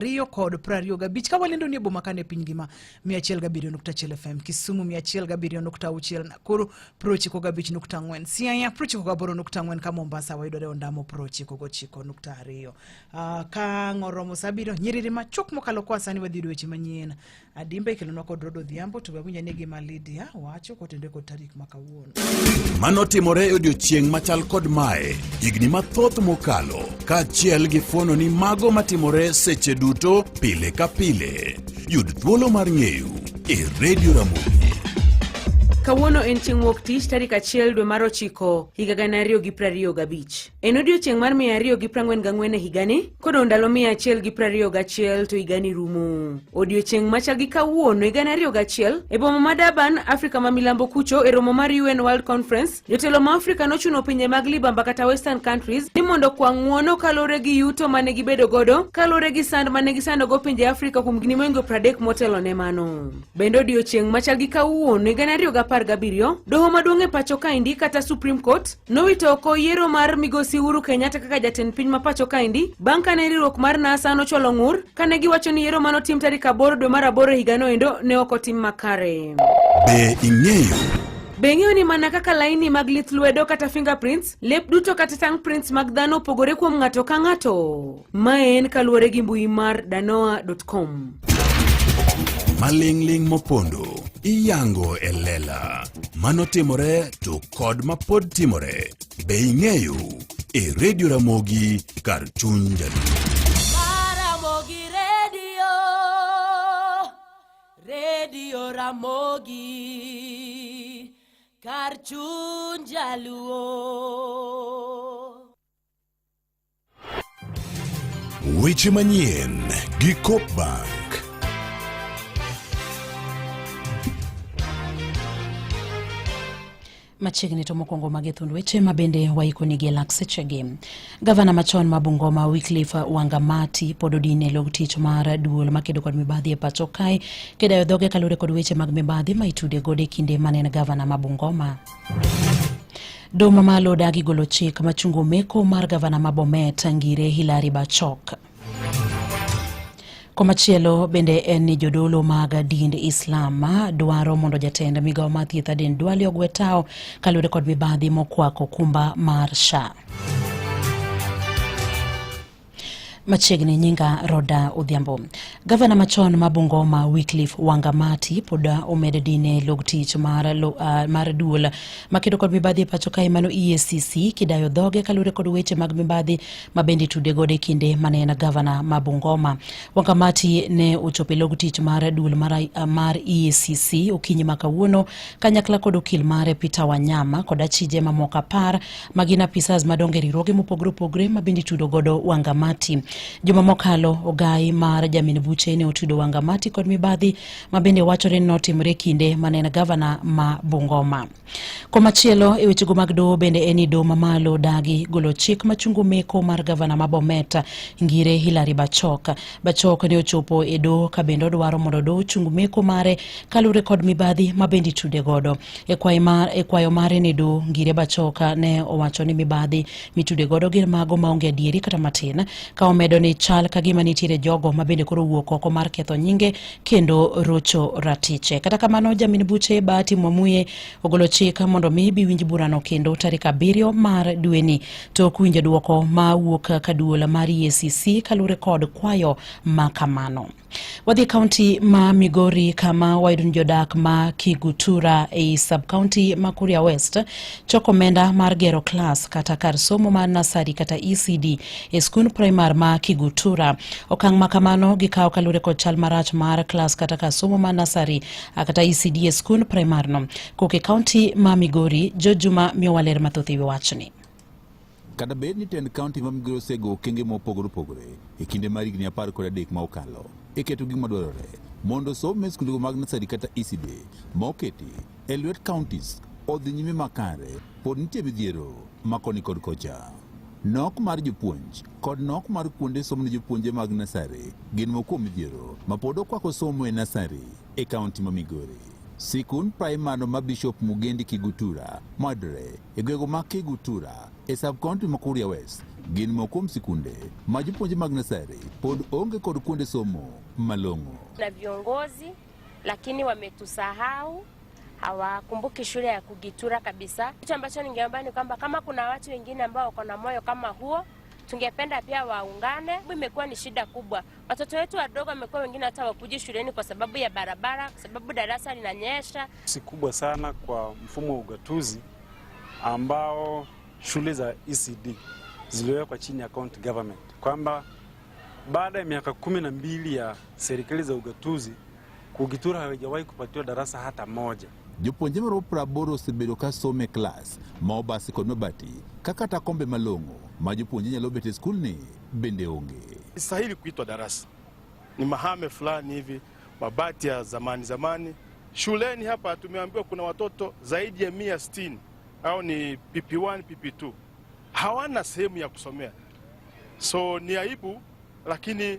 225 ka walendo ni e boma kane piny ngima 107.1 FM, Kisumu 107.6, Nakuru 95.4, Siaya 98.4 ka Mombasa wayudore Ondamo 99.2. Ka ng'oromo sa abiriyo nyiriri machuok mokalo kwa sani wadhi yudo weche manyien. Adimba ikelonwa kod Rodo Odhiambo to wawinj ane gima Lydia wacho kotenore kod tarik ma kawuono. Mano timore e odiechieng' machal kod mae higni mathoth mokalo, kaachiel gi fuono ni mago matimore seche duto pile ka pile. Yud thuolo mar ng'eyo e Radio Ramogi. Kawuono en chieng' wuok tich tarik 1 dwe mar 9 higa 2025. En odiechieng' mar 244 e higani, kodong' ndalo 121 to higani rumo. Odiechieng' machal gi kawuono e 2001, e boma ma Durban, Afrika ma milambo kucho, e romo mar UN World Conference, jotelo ma Afrika nochuno pinje mag libamba kata Western countries ni mondo okwa ng'uono kaluwore gi yuto mane gibedo godo kaluwore gi sand mane gisandogo pinje Afrika kuom higni mohingo 30 motelo ne mano. Bende odiechieng' machal gi kawuono e 2017, doho maduong' e pacho kaendi kata Supreme Court nowito oko yiero mar migosi Uhuru Kenyatta kaka jatend piny ma pacho kaendi bang' kane riwruok mar NASA nochwalo ng'ur kane giwacho ni yiero manotim tarik 8 dwe mar 8 higano endo ne ok otim makare. Be ing'eyo? Be ing'eyo ni mana kaka laini mag lith lwedo kata fingerprints, lep duto kata tongue prints mag dhano opogore kuom ng'ato ka ng'ato? Mae en kaluwore gi mbui mar danoa.com. Maling'ling' mopondo iyango e lela. Mano timore to kod mapod timore. Be ing'eyo? E Radio Ramogi kar chuny Jaluo. Ramogi Radio, Radio Ramogi, kar chuny Jaluo. Weche manyien gi Coop Bank. Machiegni to mokwongo magi thund weche ma bende waikonigi e lak sechegi. Gavana machon ma Bungoma Wycliffe Wangamati pod odin e log tich mar duol makedo kod mibadhi e pacho kae kidayo dhoge kaluwore kod weche mag mibadhi ma itude godo e kinde mane en gavana ma Bungoma. Doho mamalo odagi golo chik machungo meko mar gavana ma Bomet Ngire Hilary Bachok. Komachielo bende en ni jodolo mag dind Islam dwaro mondo jatend migawo mar thieth Aden Duale ogwe tawo kaluwore kod mibadhi mokwako kumba mar SHA. Machiegni nyinga Roda Odhiambo. Gavana machon ma Bungoma Wycliffe Wangamati pod omed dine log tich mar, mar duol makedo kod mibadhi e pacho kae mano EACC kidayo dhoge kaluwore kod weche mag mibadhi ma bende itude godo e kinde mane en gavana ma Bungoma. Wangamati ne ochopo e log tich mar duol mar EACC okinyi ma kawuono kanyakla kod okil mare Peter Wanyama kod achije mamoko 10 ma gin apisas madongo e riwruoge mopogore opogore ma bende itudo godo Wangamati. Juma mokalo, ogai mar jamin buche ne otudo Wangamati kod mibadhi ma bende wachore ni notimore kinde mane en gavana ma Bungoma. Komachielo e wechego mag doho bende en ni doho mamalo dagi golo chik machungo meko mar gavana ma Bomet Ngire Hilary Bachok. Bachok ne ochopo e doho ka bende odwaro mondo doho ochung meko mare kaluwore kod mibadhi ma bende itude godo. E kwayo mare ne doho, Ngire Bachoka ne owacho ni mibadhi mitude godo gin mago maonge adieri kata matin, ka omedo ni chal ka gima nitiere jogo ma bende koro wuok oko mar ketho nyinge kendo rocho ratiche. Kata kamano, jamin buche Bahati Mwamuye ogolo chik mondo mi bi winj burano kendo tarik 7 mar dweni tok winjo duoko ma wuok ka duol mar EACC kaluwore kod kwayo ma kamano. Wadhi kaunti ma Migori kama wayudo ni jodak ma Kigutura ei sub-county ma Kuria West choko omenda mar gero klas kata kar somo mar nasari kata ECD e skund primar ma Kigutura. Okang' ma kamano gikawo kaluwore kod chal marach mar klas kata kar somo mar nasari kata ECD e skund primar no. Kowuok e kaunti ma Migori, George Juma miyowa ler mathoth e wi wachni. Kata bed ni tend kaunti ma Migori osego okenge mopogore opogore e kinde mar higni 13 ma okalo e keto gik madwarore mondo somo e skundego mag nasari kata ECD ma oketi e lwet counties odhi nyime makare, pod nitie midhiero ma koni kod kocha. Nok mar jopuonj kod nok mar kuonde somo ne jopuonje mag nasari gin moko kuom midhiero ma pod okwako somo e nasari e kaunti ma Migori. Sikund praimar ma Bishop Mugendi Kigutura mayudore e gwego ma Kigutura e sub county ma Kuria West gin moko kuom sikunde ma jopuonje mag nasari pod onge kod kuonde somo malong'o. Na viongozi lakini wametusahau, hawakumbuki shule ya Kugitura kabisa. Kitu ambacho ningeomba ni kwamba kama kuna watu wengine ambao wako na moyo kama huo, tungependa pia waungane. Imekuwa ni shida kubwa, watoto wetu wadogo wamekuwa wengine hata wakuji shuleni kwa sababu ya barabara, kwa sababu darasa linanyesha. Si kubwa sana kwa mfumo wa ugatuzi ambao shule za ECD ziliwekwa chini ya county government, kwamba baada ya miaka 12 ya serikali za ugatuzi Kugitura hawajawahi kupatiwa darasa hata moja. Jopuonje maromo 80 osebedo ka somo e klas ma obasi kod mabati ka kata kombe malong'o ma jopuonje nyalo bet e skulni bende onge. Stahili kuitwa darasa ni mahame fulani hivi, mabati ya zamani zamani. Shuleni hapa tumeambiwa kuna watoto zaidi ya 160 au ni PP1 PP2, hawana sehemu ya kusomea, so ni aibu, lakini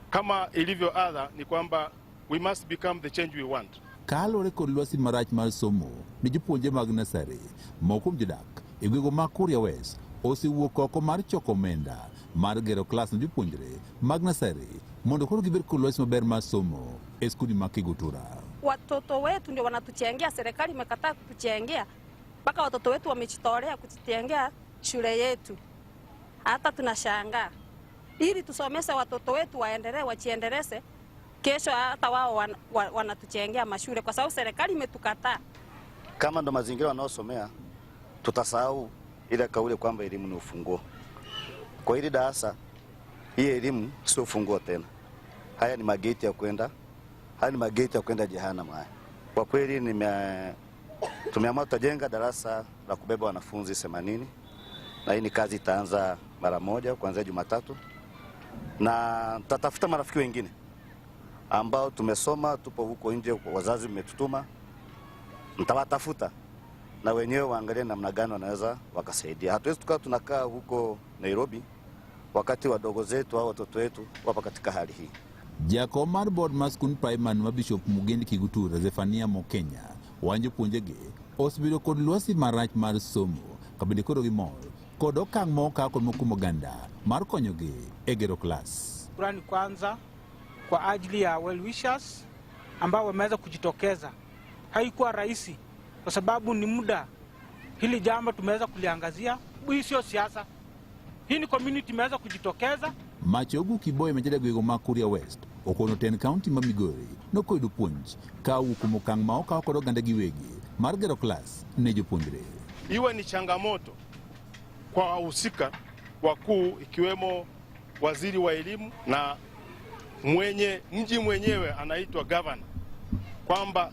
kama ilivyo adha ni kwamba we must become the change we want. Kaluwore kod lwasi marach mar somo ne jopuonje mag nasari, moko kuom jodak e gwenge mag Kuria West osewuok oko mar choko omenda mar gero klas ne jopuonjre mag nasari mondo koro gibed kod lwasi maber mar somo e skundni mag Kigutura. Watoto wetu ndio wanatuchengea, serikali imekataa kutuchengea, mpaka watoto wetu wamejitolea kututengea shule yetu. Hata tunashangaa, ili tusomese watoto wetu waendelee, wajiendeleze kesho, hata wao wanatuchengea mashule kwa sababu serikali imetukataa. Kama ndo mazingira wanaosomea, tutasahau ile kauli kwamba elimu ni ufunguo. Kwa hili darasa, hii elimu sio ufunguo tena. Haya ni mageti ya kwenda, haya ni mageti ya kwenda jehanamu haya. Kwa kweli tumeamua tutajenga darasa la kubeba wanafunzi 80 na hii ni kazi itaanza mara moja kuanzia Jumatatu, na tutatafuta marafiki wengine ambao tumesoma, tupo huko nje, wazazi mmetutuma, nitawatafuta na wenyewe waangalie namna gani wanaweza wakasaidia. Hatuwezi tukawa tunakaa huko Nairobi wakati wadogo zetu au watoto wetu wapo katika hali hii. Jakom mar board mar skund primary ma Bishop Mugendi Kigutura Zephania Mokenya wacho puonjegi osebedo kod lwasi marach mar somo kabende koro gimor kod okang' ma okaw kod moko kuom oganda mar konyogi e gero klas. Shukrani kwanza kwa ajili ya well wishers ambao wameweza kujitokeza. Haikuwa rahisi kwa sababu ni muda, hili jambo tumeweza kuliangazia. Hii sio siasa, hii ni community imeweza kujitokeza. Machogu Kiboye machalo gwego mag Kuria West okono tend kaunti ma Migori nokoyudo puonj ka owuok kuom okang' ma okaw kod oganda giwegi mar gero klas ne jopuonjre. Iwe ni changamoto kwa wahusika wakuu ikiwemo waziri wa elimu na mwenye mji mwenyewe anaitwa governor, kwamba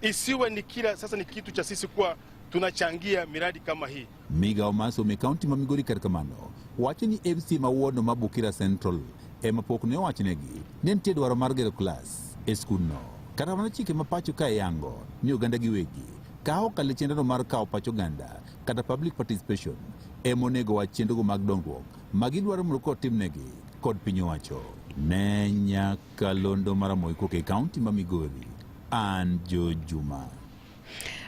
isiwe ni kila sasa ni kitu cha sisi kuwa tunachangia miradi kama hii. Migawo mar somo e kaunti ma Migori kar kamano wacho ni MC ma wuono ma Bukira Central ema pok ne owachnegi ni nitie dwaro mar gero klas e skundno. Kata kamano chike ma pacho kae yango ni oganda giwegi ka okalo e chenro mar kawo pach oganda kata public participation ema onego wach chenrogo mag dongruok ma gidwaro mondo kotimnegi kod piny owacho. Ne nyakalondo mar Ramogi kowuok e kaunti ma Migori, an Joe Juma.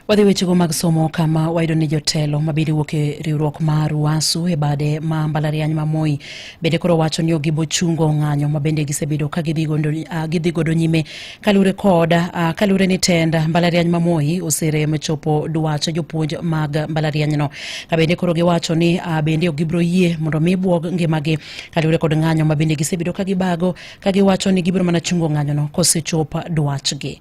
Wadhi wechego mag somo kama wayudo ni jotelo mabende wuok e riwruok mar UASU e bade ma mbalariany ma Moi bende koro wacho ni ok gibochungo ng'anyo ma bende gisebedo ka gidhi godo nyime kaluwore kod kaluwore ni tend mbalariany ma Moi oserem chopo dwach jopuonj mag mbalarianyno. Ka bende koro giwacho ni bende ok gibiro yie mondo mi buog ngimagi kaluwore kod ng'anyo ma bende gisebedo ka gibago ka giwacho ni gibiro mana chungo ng'anyono kosechop dwachgi.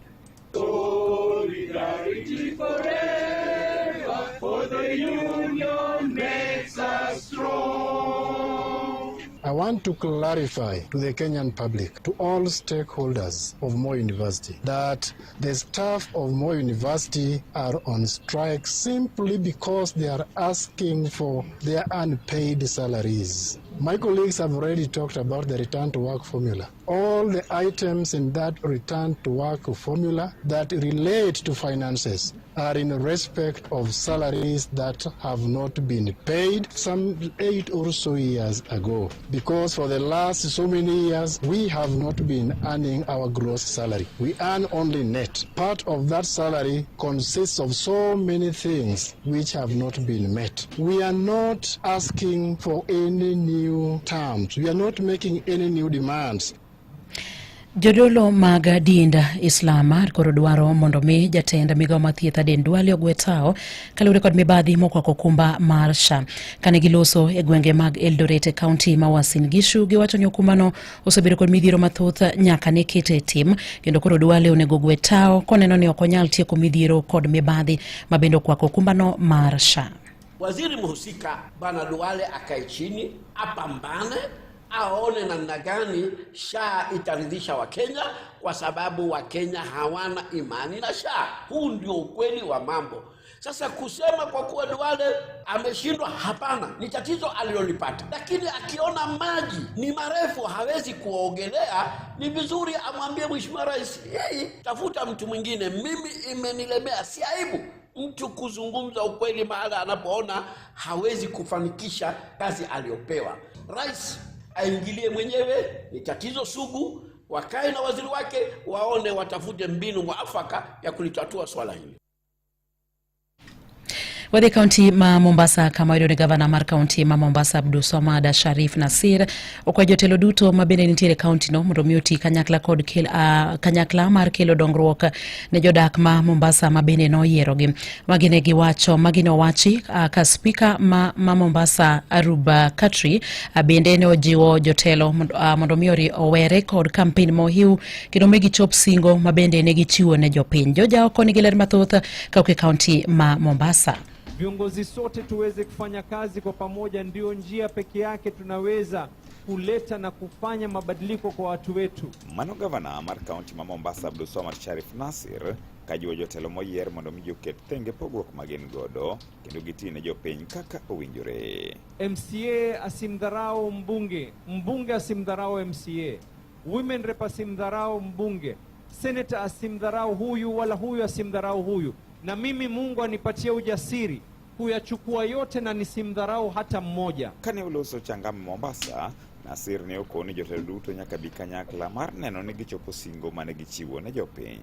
Solidarity forever, for the union makes us strong. I want to clarify to the Kenyan public, to all stakeholders of Moi University, that the staff of Moi University are on strike simply because they are asking for their unpaid salaries. My colleagues have already talked about the return to work formula. All the items in that return to work formula that relate to finances are in respect of salaries that have not been paid some 8 or so years ago. Because for the last so many years, we have not been earning our gross salary. We earn only net. Part of that salary consists of so many things which have not been met. We are not asking for any new terms. We are not making any new demands. Jodolo mag dind Islam koro dwaro mondo mi jatend migawo mar thieth Aden Duale ogwe tao kaluwore kod mibadhi mokwako okumba mar SHA. Kane giloso e gwenge mag Eldoret e kaunti ma Uasin Gishu, giwacho ni okumbano osebedo kod midhiero mathoth nyaka ne kete e tim, kendo koro Duale onego ogwe tao koneno ni ok onyal tieko midhiero kod mibadhi ma bende okwako okumbano mar SHA. Waziri mhusika Bwana Duale akae chini apambane aone namna gani SHA itaridhisha Wakenya, kwa sababu Wakenya hawana imani na SHA. Huu ndio ukweli wa mambo. Sasa kusema kwa kuwa Duale ameshindwa, hapana, ni tatizo alilolipata, lakini akiona maji ni marefu hawezi kuogelea, ni vizuri amwambie Mheshimiwa Rais, yeye tafuta mtu mwingine, mimi imenilemea. Si aibu mtu kuzungumza ukweli mahala anapoona hawezi kufanikisha kazi aliyopewa. Rais aingilie mwenyewe, ni tatizo sugu. Wakae na waziri wake waone, watafute mbinu mwafaka ya kulitatua swala hili. Wadhi e kaunti ma Mombasa kama wayudo ni gavana mar kaunti ma Mombasa Abdulswamad Sharif Nasir okwayo jotelo duto ma bende nitiere e kaunti no mondo mi oti kanyakla kod kel, kanyakla mar kelo dongruok ne jodak ma Mombasa ma bende noyierogi. Magi ne giwacho, magi ne owachi ka spika ma Mombasa Aruba Katri bende ne ojiwo jotelo mondo mi owere kod kampen mohiu kendo mi gichop singo ma bende ne gichiwo ne jopiny. Joja oko nigi ler mathoth kawuok e kaunti ma Mombasa. Viongozi sote tuweze kufanya kazi kwa pamoja, ndio njia peke yake tunaweza kuleta na kufanya mabadiliko kwa watu wetu. Mano gavana mar kaunti ma Mombasa Abdulswamad Sharif Nasir kajiwo jotelo moyier mondo mi oket thenge pogruok ma gin godo kendo giti ne jopiny kaka owinjore. MCA asimdharau mbunge, mbunge asimdharau MCA, women rep asimdharau mbunge, senator asimdharau huyu wala huyu asimdharau huyu. Na mimi Mungu anipatie ujasiri kuyachukua yote na nisimdharau hata mmoja. Kane oloso Changamwe Mombasa, Nasir ne okoni jotelo duto nyaka bi kanyakla mar neno ni gichopo singo mane gichiwo ne jopiny.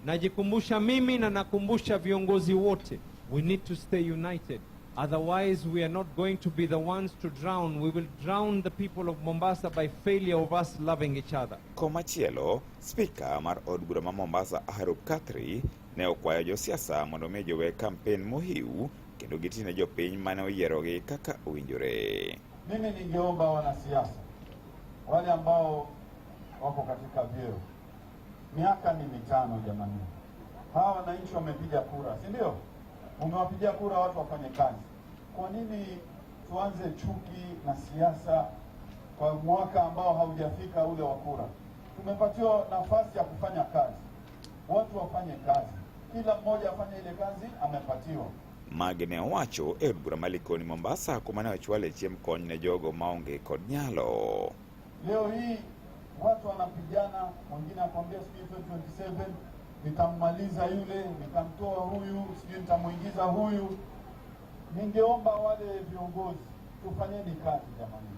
Najikumbusha mimi na nakumbusha viongozi wote, we need to stay united. Otherwise we are not going to be the ones to drown. We will drown the people of Mombasa by failure of us loving each other. Komachielo, spika mar od bura ma Mombasa Arup Katri ne okwayo josiasa mondo mi jowe kampen mohiu kendo giti ne jopiny mane oyierogi kaka owinjore. Mimi ningeomba wanasiasa wale ambao wako katika vyeo, miaka ni 5 jamani. Hawa wananchi wamepiga kura, si ndio? Umewapigia kura watu wafanye kazi. Kwa nini tuanze chuki na siasa kwa mwaka ambao haujafika ule wa kura? Tumepatiwa nafasi ya kufanya kazi, watu wafanye kazi, kila mmoja afanye ile kazi amepatiwa. Magi ne owacho e od bura ma Likoni Mombasa kuma ne ochwale chiemb kony ne jogo maonge kod nyalo. Leo hii watu wanapigana, mwingine akwambia sijui 2027 nitammaliza yule, nitamtoa huyu, sijui nitamuingiza huyu. Ningeomba wale viongozi, tufanyeni kazi jamani,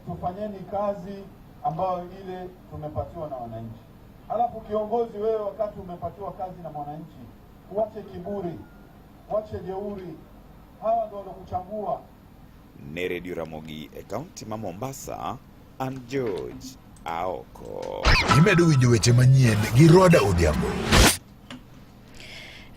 tufanyeni kazi ambayo ile tumepatiwa na wananchi. Alafu kiongozi wewe, wakati umepatiwa kazi na mwananchi, uache kiburi, uache jeuri. Hawa ndio waliokuchagua. Ne Radio Ramogi e kaunti ma Mombasa, an George Aoko. Imedo winjo weche manyien gi Roda Odhiambo.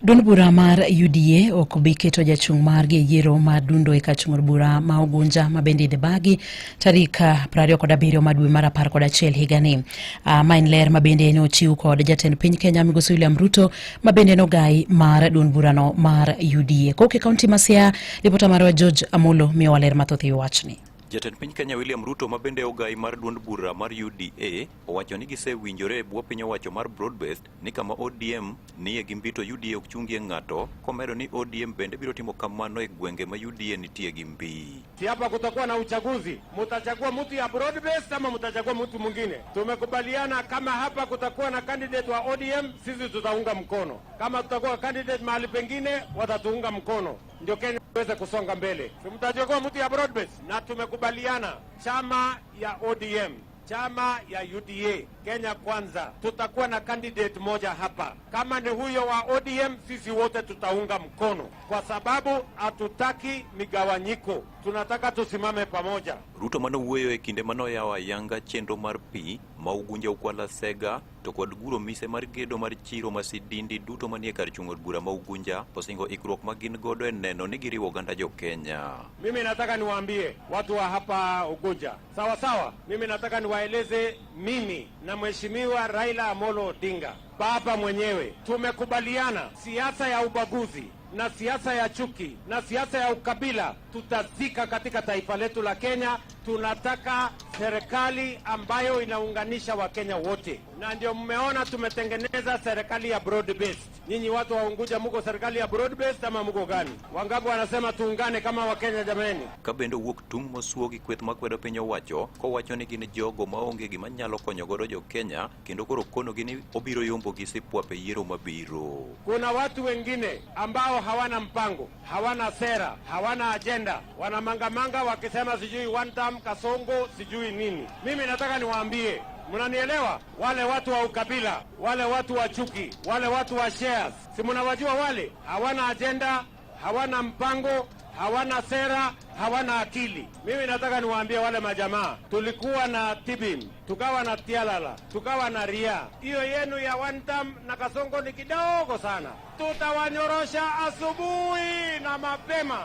Duond bura mar UDA ok bi keto jachung' margi e yiero mar dundo e kar chung' od bura ma Ugunja ma bende idhi bagi tarik 27 mar dwe mar 11 higani. Ma en ler ma bende ne ochiw kod jatend piny Kenya Migosi William Ruto ma bende nogai mar duond burano mar UDA. Kowuok e kaunti ma Siaya, ripota marwa George Amolo miyowa ler mathoth e wi wachni. Jatend piny Kenya William Ruto ma bende ogai mar duond bura mar UDA owacho ni gisewinjore e bwo piny owacho mar broad-based ni kama ODM nie gi mbi to UDA ok chungie ng'ato, komedo ni ODM bende biro timo kamano e gwenge ma UDA nitie gi mbi. Si hapa kutakuwa na uchaguzi, mutachagua mtu ya broad based ama mutachagua mtu mwingine? Tumekubaliana kama hapa kutakuwa na candidate wa ODM, sisi tutaunga mkono. Kama tutakuwa candidate mahali pengine, watatuunga mkono, ndio Kenya iweze kusonga mbele. Si mtachagua mtu ya broad based? Na tumekubaliana chama ya ODM, chama ya UDA, Kenya Kwanza, tutakuwa na candidate moja hapa. Kama ni huyo wa ODM, sisi wote tutaunga mkono, kwa sababu hatutaki migawanyiko, tunataka tusimame pamoja. Ruto manowuoyo e kinde manoyawo ayanga chenro mar pi ma Ugunja Ukwala Sega to kod guro mise mar gedo mar chiro ma Sidindi duto manie kar chung' od bura ma Ugunja osingo ikruok ma gin godo e neno ni giriwo oganda jo Kenya. Mimi nataka niwaambie watu wa hapa Ugunja, sawa sawa. Mimi nataka niwaeleze, mimi na Mheshimiwa Raila Amolo Odinga, baba mwenyewe, tumekubaliana siasa ya ubaguzi na siasa ya chuki na siasa ya ukabila tutazika katika taifa letu la Kenya. Tunataka serikali ambayo inaunganisha Wakenya wote, na ndio mmeona tumetengeneza serikali ya broad based. Nyinyi watu wa Unguja muko serikali ya broad based ama muko gani? Wangapi wanasema tuungane kama Wakenya jameni? Ka bende owuok tung' mosuo gi kweth makwedo piny owacho kowacho ni gin jogo maonge gima nyalo konyo godo jo Kenya kendo koro konogi ni obiro yombo gi sipwap e yiero mabiro. Kuna watu wengine ambao hawana mpango, hawana sera, hawana ajenda, wanamangamanga wakisema sijui one term, Kasongo, sijui nini. Mimi nataka niwaambie, mnanielewa? Wale watu wa ukabila, wale watu wa chuki, wale watu wa shares, si mnawajua wale? Hawana ajenda, hawana mpango, hawana sera, hawana akili. Mimi nataka niwaambie wale majamaa, tulikuwa na Tibim, tukawa na Tialala, tukawa na Ria. Hiyo yenu ya one term na Kasongo ni kidogo sana, tutawanyorosha asubuhi na mapema.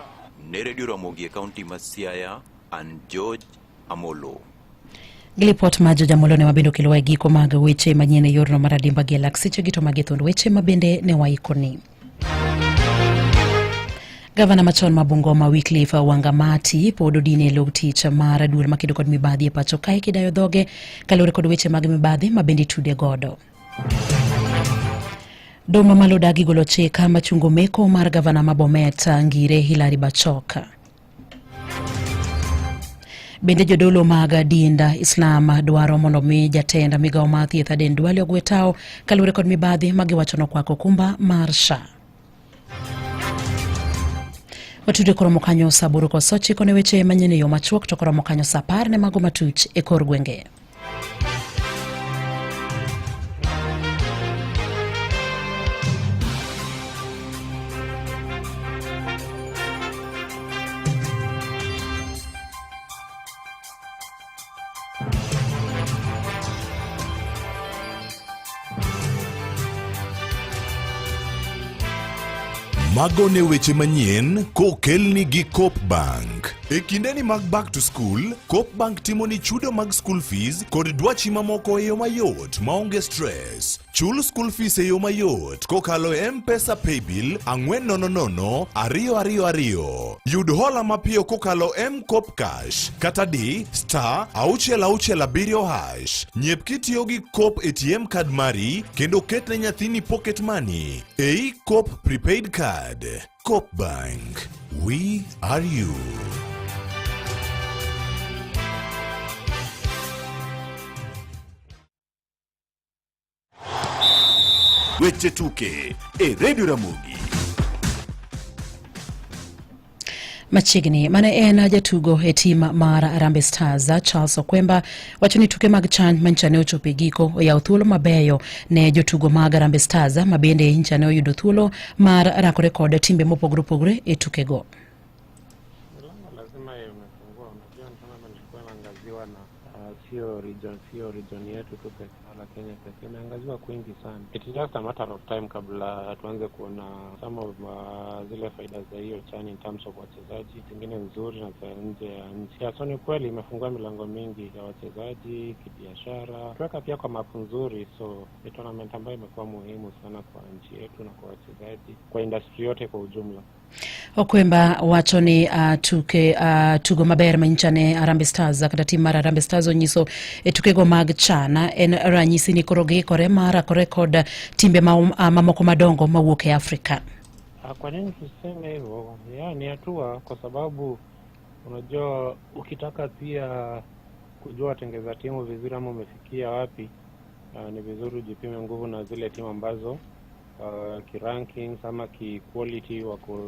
Ne Redio Ramogi e kaunti ma Siaya, an George Amolo. Gi lipot ma George Amolo ne wabende okelowa e giko mag weche manyien e yorno mar adimba gi e lak seche gi to magi thuond weche ma bende ne waikoni. Gavana machon ma Bungoma Wycliffe Wangamati pod odine e log tich mar duol makedo kod mibadhi e pacho kae kidayo dhoge kaluwore kod weche mag mibadhi ma bende itude godo. Doho mamalo odagi golo chik machungo meko mar gavana ma Bomet Ngire Hilary Barchok. Bende jodolo mag dind Islam dwaro mondo mi jatend migawo mar thieth Aden Duale ogwe tao kaluwore kod mibadhi ma giwacho nokwako okumba mar SHA. Watude koromo kanyo saa aboro kod saa ochiko ne weche manyien e yo machuok to koromo kanyo saa apar ne mago matuch e kor gwenge. Mago ne weche manyien kokelni gi Coop Bank. E kindeni mag back to school, Coop Bank timoni chudo mag school fees kod dwachi mamoko e yo mayot maonge stress. Chul school fees e yo mayot kokalo e M-Pesa Paybill 400 222. Yud hola mapiyo kokalo M-Kopa Cash kata di star 667 hash. Nyiew kitiyo gi Coop ATM card mari kendo ket ne nyathini pocket money ei Coop prepaid card. Coop Bank. We are you. Weche tuke e Radio Ramogi. Machiegni mane en jatugo e tim mar Harambee Stars Charles Okwemba wacho ni tuke mag CHAN manyicha ne ochopo e giko oyawo thuolo mabeyo ne jotugo mag Harambee Stars ma bende nyicha ne oyudo thuolo mar rakore kod timbe mopogore opogore e tukego. Milango lazima imefungua. Unajua ni kama nilikuwa naangaziwa na sio region, sio region yetu tu pekee. la Kenya pekee, imeangaziwa kwingi sana. It's just a matter of time kabla tuanze kuona some of zile faida za hiyo CHAN in terms of wachezaji zingine nzuri na za nje ya nchi. Yeah, so ni kweli imefungua milango mingi ya wachezaji kibiashara, tuweka pia kwa map nzuri, so ni tournament ambayo imekuwa muhimu sana kwa nchi yetu na kwa wachezaji, kwa industry yote kwa ujumla. Okwemba wacho ni tuke tugo maber manyicha ne Harambee Stars kata tim mar Harambee Stars onyiso e tukego mag CHAN en ranyisi ni koro giikore mar rakore kod timbe ma, mamoko madongo mawuok e Afrika. Kwa nini tuseme hivyo? Yeah, ni hatua kwa sababu unajua ukitaka pia kujua watengeza timu vizuri ama umefikia wapi, ni vizuri ujipime nguvu na zile timu ambazo kirankings ama ki quality wako